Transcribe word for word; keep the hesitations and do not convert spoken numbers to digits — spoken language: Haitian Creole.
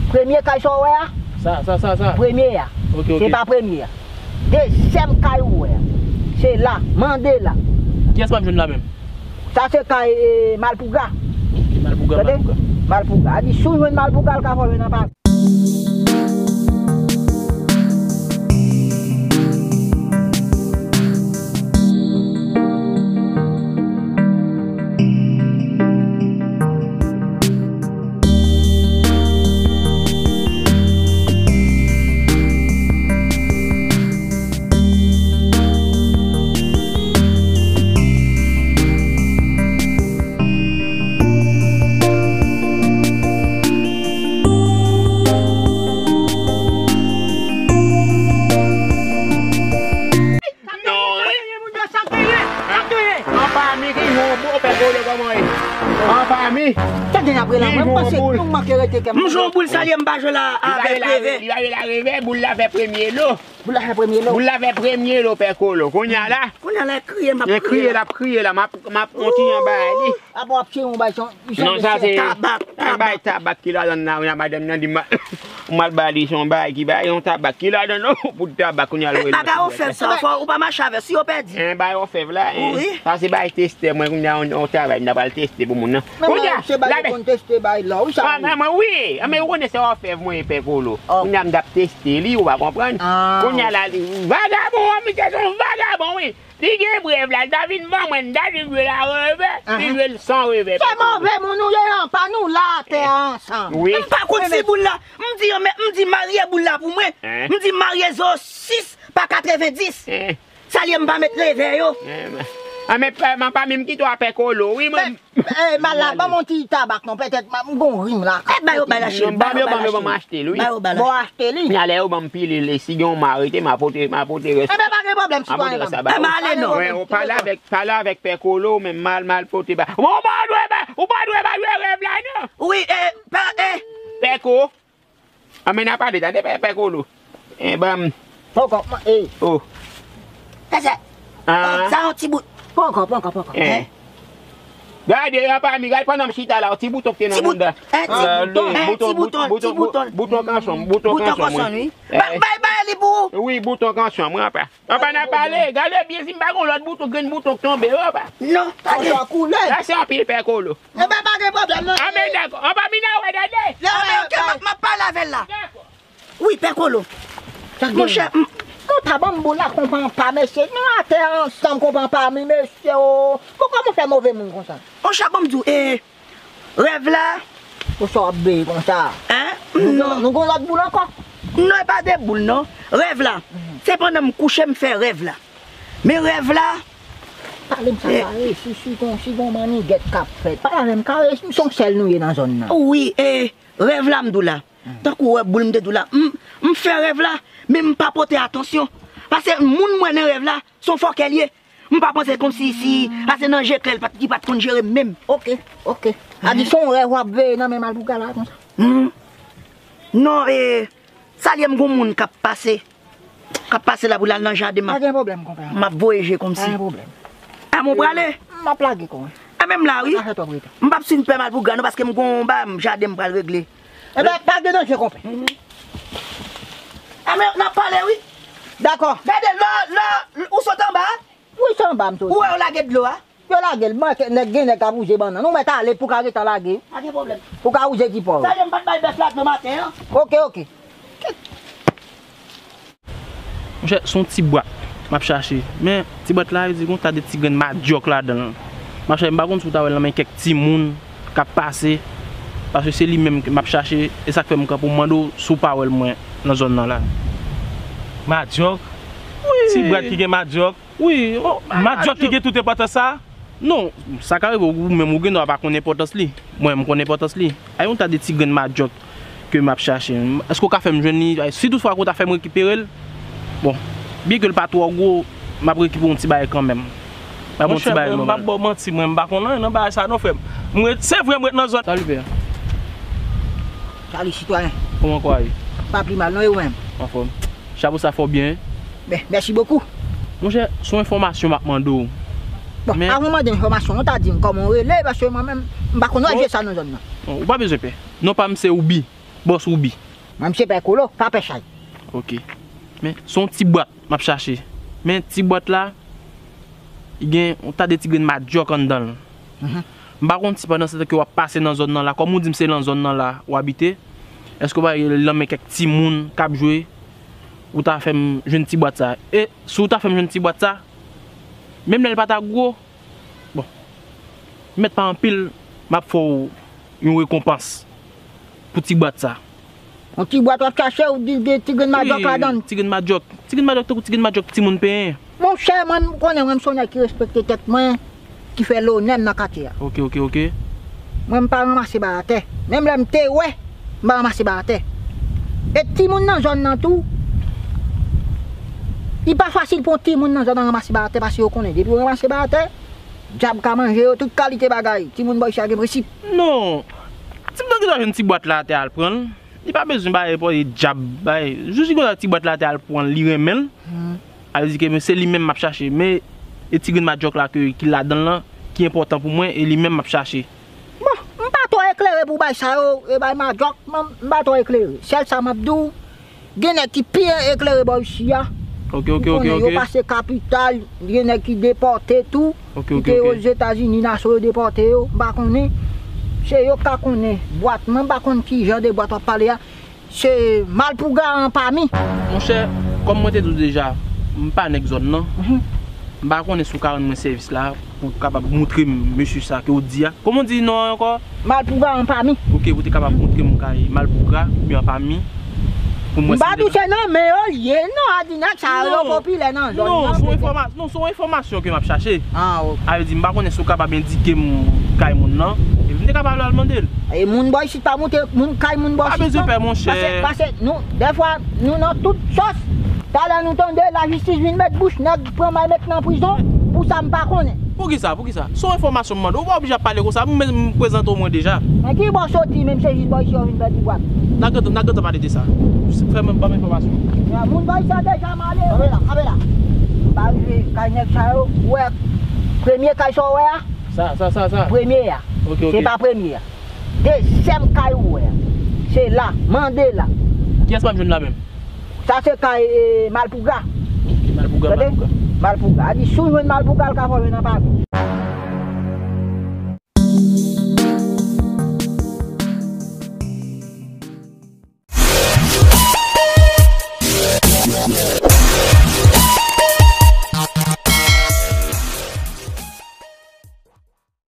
Premye kay sa w wè a? Sa, sa, sa, sa. Premye a. Ok, ok. Se pa premye a. Dezyèm kay ou wè a. Se la, mande la. Kiyès m ap jwenn la menm? Sa se kay, e, Malpougra. Ok, Malpougra, tande? Malpougra. Malpougra. A di, si w jwenn Malpougra, l ka fè w jwenn anpil. Non, wi. An fami, ki jan w bo, pè Kolo, kòman ye? An fami. Sa gen apre la, mwen panse nou manke rete kè m. M jan boul salye, m pa jwe la avèk revè. Li pa jwe la revè, boul la fè premye lo. Boul la fè premye lo. Boul la fè premye lo, pè Kolo. Kounye a la. Kounye a la, kriye, m ap kriye la. L ap kriye la, m ap, m ap kontinye anba li. Apa w ap tire yon bay son. Non, sa se tabak, yon bay tabak ki ladan nan, madanm nan di m, m al ba li, se yon bay ki bay, yon tabak ki ladan nan, pou tabak, kounye a l rele. Bagay ofèv sa, fò ou pa mache avè, si yo pèdi. En, bay ofèv la, en. Wi. Sa se bay testè, mwen, kounye a, on, on travay, m ta pral teste pou moun nan. Kounye a, se bay yo konn teste bay la, wi, sa. Mwen, wi, an, men ou konnen se ofèv mwen, pè Kolo. Kounye a, m t ap teste li, ou pa konprann. Kounye a la, li, vagabon, an, misye se yon vagabon, wi. Li gen prèv la, li ta vin ban mwen, li ta di l jwe la revè, li jwe l san revè. Se move moun nou ye an, pa nou la atè a ansanm. Wi. M pa konn si boul la, m di yo, men m di marye boul la pou mwen. M di marye zewo sis pa katrevendis. Salye m pa met revè yo. A, men, pa, m pa menm kite w a pè Kolo, wi, mwen. Eh, mal la, ban m yon ti tabak non, petèt m gon rim la. Eh, ba yo, ba la, cheri. Ba yo, ba yo, ba m achte l, wi. Ba yo, ba la. Bon, achte li. Nya lè yo ban m pilil, si gen yon ma rete, m a pote, m a pote rès. Enben, pa gen pwoblèm, sitwayen pa m. Enben, ale non. Wi, ou pale avèk, pale avèk pè Kolo, men mal, mal pote ba. Ou pa dwe ba, ou pa dwe ba jwe rèv la, non. Wi, eh, pa, eh. Pè Ko. Anben, n a pale, tande, pè, pè Kolo. Eh, ban m. Poko, eh. Oh. Sa, sa. Ah. Sa yon ti bout. Poko, poko, poko. Eh. Gade, an fami, gade pandan m chita la, ti bouton ki te nan mouda. Eh, ti bouton, eh, ti bouton, ti bouton. Bouton kanson, bouton kanson, wi. Bay, bay, bay li pou ou. Wi, bouton kanson, mwen apa. Apa n a pale, gade byen si m pa gon lòt bouton, grenn bouton k tonbe, apa. Non, pa gen. Sa se anpil pè Kolo. Enben, pa gen pwoblèm, non. Anben, dakò. An fami, n a wè, tande. Anben, ok, m ap, m ap pale avè l la. Dakò. Wi, pè Kolo. Monchè, m. Konpa ban m boul la, konpa pa, mesye. Nou atè ansanm, konpa pa, mi, mesye, o. Poukò nou fè move moun konsa? Monchè, ban m di w, e, rèv la. Poukisa w ap beye konsa? Hein? Nou gon, nou gon lòt boul ankò? Non, e pa de boul, non. Rèv la. Se pandan m kouche, m fè rèv la. Men rèv la. Pale m sa ka resi, si gon, si gon mannigèt k ap fèt. Pale avè m, ka resi, m se yon sèl nou ye nan zòn nan. Wi, e, rèv la, m di w la. Tankou w wè boul m te di w la, m, m fè rèv la, men m pa pote atansyon. Paske moun m wè nan rèv la, se yon fòkè l ye. M pa panse kòmsi si, a se nan je klè l pa t, li pa t konn jere m menm. Ok, ok. A di se yon rèv w ap veye nan men Malpougra la konsa? Hmm. Non, e, salye m gon moun k ap pase. K ap pase la pou l al nan jaden m ap. Pa gen pwoblèm, konpè. M ap voye je kòmsi. Pa gen pwoblèm. A, mwen prale. M ap lage kò. A, menm la, wi. Pa fè twòp rete. M p ap swiv pè Malpougra non, paske m gon bagay m jaden m pral regle. Enben, pa gen danje, konpè. A, men n ap pale, wi. Dakò. Gade, lò, lò, ou sot anba a? Wi, se anba m sot. Ou wè yo lage dlo a? Yo lage l, manke nèg, gen nèg k ap wouze bannann. Ou mèt ale pou ka gentan lage. Pa gen pwoblèm. Pou ka wouze ti pòv. Sa yo m pa t bay bèf la dlo maten an. Ok, ok. Monchè, se yon ti bwat m ap chache. Men, ti bwat la, yo di gon ta de ti grenn madyòk ladan l. M ap chache, m pa konn si w ta wè l nan men kèk timoun k ap pase. Paske se li menm ke m ap chache. E sa k fè m kanpe w mande w si w pa wè l mwen nan zòn nan la. Madyòk? Wi. Ti bwat ki gen madyòk? Wi, o, madyòk ki gen tout enpòtans sa? Non, sa ka rive ou menm ou gen dwa pa konn enpòtans li. Mwen, m konn enpòtans li. A yon ta de ti grenn madyòk ke m ap chache. Èske w ka fè m jwenn li? Si tout fwa ke w ta fè m rekipere l, bon, byen ke l pa twò gwo, m ap rekipere yon ti bagay kanmenm. M ap yon ti bagay nòmal. Monchè, mwen, m p ap ba w manti, mwen, m pa konn anyen nan bagay sa non, frè m. Mwen, se vre, mwen ret nan zòn. Salut, pè. Salut, sitwayen. Kòman kò a ye? Pa pi mal non, e ou menm? Anfòm. Chapo sa fè w byen, wi. Ben, mèsi bokou. Monchè, se yon enfòmasyon m ap mande w. Bon, men avan w mande enfòmasyon, ou ta di m kòman w rele, paske mwen menm, m pa konn wè je sa nan zòn nan. Bon, ou pa bezwen pè. Non pa m se Oubi. Bòs Woubi. Mwen, m se pè Kolo, pa pè chay. Ok. Men, se yon ti bwat m ap chache. Men, ti bwat la, li gen yon ta de ti grenn madyòk anndan l. Mhm. M pa konn si pandan se tan ke w ap pase nan zòn nan la, kòm ou di m se nan zòn nan la ou abite, èske w pa wè nan men kèk timoun k ap jwe, ou ta fè m jwenn ti bwat sa. E si w ta fè m jwenn ti bwat sa, menm lè l pa ta gwo, bon, mèt pa anpil, m ap fè w yon rekonpans pou ti bwat sa. Yon ti bwat w ap chache, ou di gen ti grenn madyòk ladan l. Wi, ti grenn madyòk. Ti grenn madyòk tankou ti grenn madyòk timoun penyen. Monchè, mwen, m konnen mwen, m se yon nèg ki respekte tèt mwen, ki fè lonè m nan katye a. Ok, ok, ok. Mwen, m pa ranmase bagay atè. Menm lè m te wè, m pa ranmase bagay atè. E timoun nan zòn nan tou, li pa fasil pou yon timoun nan zòn nan ranmase bagay atè, paske yo konnen depi yo ranmase bagay atè, dyab ka manje yo, tout kalite bagay. Timoun bò isit la gen prensip. Non. Ti m nan gentan jwenn ti bwat la atè al pran l. Li pa bezwen bay pou dyab bay. Jis li konn ti bwat la atè al pran l, li renmen l. Hmm. A vle di ke se li menm m ap chache. Men e ti grenn madyòk la ke, ki ladan l lan, ki enpòtan pou mwen, e li menm m ap chache. Bon, m pa twò eklere pou bay sa yo, e bay madyòk, m, m pa twò eklere. Sèl sa m ap di w, gen nèg ki pi eklere bò isi a. Ok, ok, ok, ok. Ou konnen, yo pase kapital, gen nèg ki depòte tou. Ok, ok, ok. Ki te Ozetazini, nasyon yo depòte yo, m pa konnen. Se yo k ka konnen bwat. Mwen, m pa konn ki jan de bwat w ap pale a. Se Malpougra an pa mi. Monchè, kòm mwen te di w deja, m pa nèg zòn nan. Mhm. M pa konnen si w ka rann mwen sèvis la pou w kapab montre m mesye sa ke w di a. Kòman w di non an ankò? Malpougra an pa mi. Ok, pou w te kapab montre m kay Malpougra oubyen an pa mi. Pou mwen, m pa di w se nan men yo l ye, non, a di nèg sa yo popilè nan zòn nan. Non, se yon enfòma-, non, se yon enfòmasyon ke m ap chache. Ah, ok. A vle di, m pa konnen si w kapab endike m kay moun nan. Epi m te kapab al mande l. E moun bò isit pa monte, moun kay moun bò isit non. Pa bezwen pè, monchè. Paske, paske nou, dèfwa, nou nan tout sòs. Talè nou tande lajistis vin met bouch nèg pran may met nan prizon pou sa m pa konnen. Poukisa, poukisa? Se yon enfòmasyon m mande w. Ou pa oblije ap pale konsa. Mwen menm m prezante w mwen deja. Men ki bò w soti menm se jis bò isi w vin pèdi bwat? N a gentan, n a gentan pale de sa. Frè m, ban m enfòmasyon. Ya, moun bò isi a deja male. Kanpe la, kanpe la. M pa rive kay nèg sa yo. Ou wè premye kay sa w wè a? Sa, sa, sa, sa. Premye a. Ok, ok. Se pa premye a. Dezyèm kay ou wè a. Se la, mande la. Kiyès m ap jwenn la menm? Sa se kay, e, Malpougra. Ki Malpougra, tande? Malpougra. Malpougra. A di, si w jwenn Malpougra, l ka fè w jwenn anpami.